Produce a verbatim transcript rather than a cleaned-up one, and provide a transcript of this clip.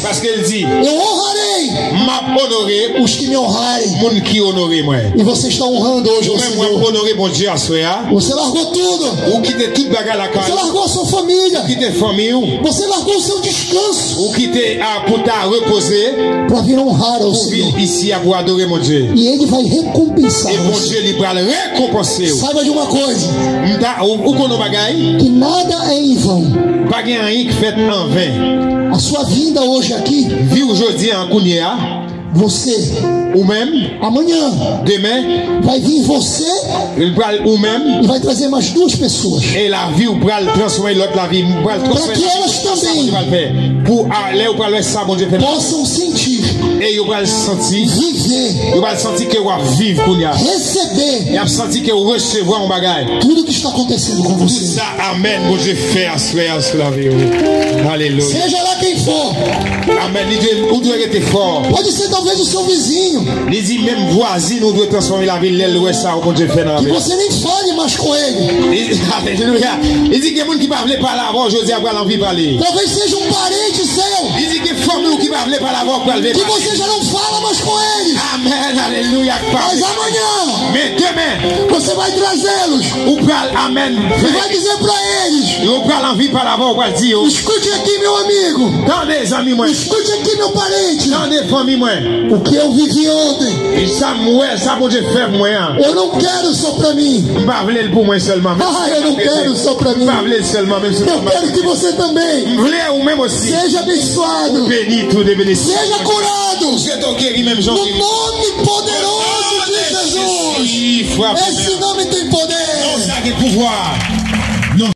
Paske l di, Eu honrarei "M ap onore os que me honrarem. Moun ki onore mwen." E você está honrando hoje Ou o menm w ap Senhor. Onore Bondye aswè a. Você largou tudo. Ou kite tout bagay lakay. Você largou a sua família. Ou kite fanmi w. Você largou o seu descanso Ou kite a pou ta repoze. para vir honrar ao Pou vin Senhor. Isi a pou adore Bondye. E Ele vai recompensar E você. Bondye li pral rekonpanse w. Saiba de uma coisa: M ta, ou, ou konn yon bagay? Que nada é em vão. Pa gen anyen ki fèt anven. A sua vinda hoje aqui, Vi w jodi an kounye a. você, Ou menm. Amanhã, Demen. Vai vir você Li pral ou menm. E vai trazer mais duas pessoas. E lavi w pral transfòme lòt lavi. Pral transfòme Pra ki elas tanbei Bondye pral fè. Pou a, lè ou pral wè sa Bondye fè. Possam sentir, E yo pral santi. Viver Yo pral santi ke w ap viv kounye a. Receber Y ap santi ke w resevwa yon bagay. Tudo que está acontecendo com Tout você. Sa, amèn. Bondye fè aswè a sou lavi w. Aleluya. Seja lá quem for. Amèn. Li dwe, ou dwe rete fò. Pode ser talvez o seu vizinho. Li di menm vwazin ou dwe transfòme lavi l lè l wè sa ou Bondye fè nan Que lavi. Você nem fale mais com ele. Li, aleluya. Li di gen moun ki pa vle pale avè w jodi a pral anvi pale. Talvez seja um parente seu. Li di gen fanmi w ki pa vle pale avè w pral vle Que pale. Você já não fala mais com ele. Amèn. Aleluya. Mas amanhã Men demen você vai trazê-los. Ou pral amèn. E vai dizer pra eles: Ou pral anvi pale avè w pral di yo. Escute aqui, meu amigo. Tande zanmi mwen. Escute aqui, meu parente. Tande fanmi mwen. O que eu vivi ontem, E sa m wè, sa Bondye fè pou mwen an. Eu não quero só pra mim. M pa vle l pou mwen sèlman. Ah, eu não quero só pra mim. M pa vle l sèlman, menm si Eu quero que você também M vle ou menm osi. Seja abençoado. Beni tou de beni. Seja curado. Swete w geri menm jan. No nome poderoso de Jesus. Frape. Esse nome tem Non poder. Sa gen pouvwa.